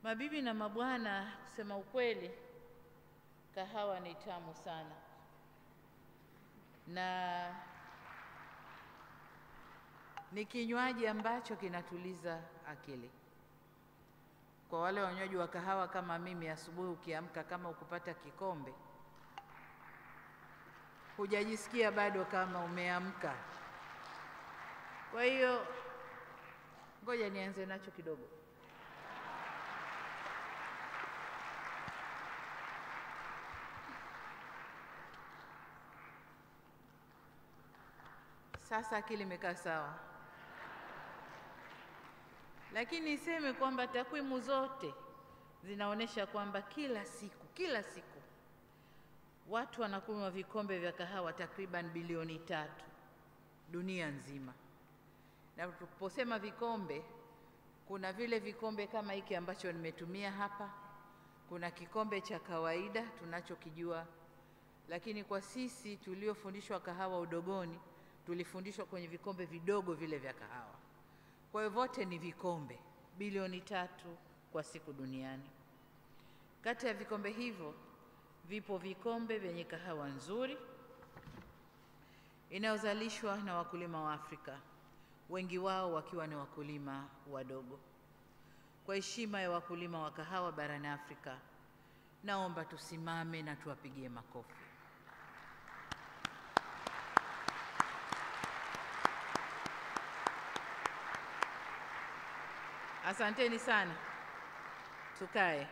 Mabibi na mabwana, kusema ukweli, kahawa ni tamu sana na ni kinywaji ambacho kinatuliza akili. Kwa wale wanywaji wa kahawa kama mimi, asubuhi ukiamka kama ukupata kikombe hujajisikia bado kama umeamka. Kwa hiyo ngoja nianze nacho kidogo. Sasa akili imekaa sawa. Lakini niseme kwamba takwimu zote zinaonesha kwamba kila siku watu wanakunywa vikombe vya kahawa takriban bilioni 3 dunia nzima. Na tunaposema vikombe, kuna vile vikombe kama hiki ambacho nimetumia hapa, kuna kikombe cha kawaida tunachokijua, lakini kwa sisi tuliofundishwa kahawa udogoni, tulifundishwa kwenye vikombe vidogo vile vya kahawa. Kwa hiyo vote ni vikombe bilioni 3 kwa siku duniani. Kati ya vikombe hivyo vipo vikombe vyenye kahawa nzuri inayozalishwa na wakulima wa Afrika, wengi wao wakiwa ni wakulima wadogo. Kwa heshima ya wakulima wa kahawa barani Afrika, naomba tusimame na tuwapigie makofi. Asanteni sana. Tukae.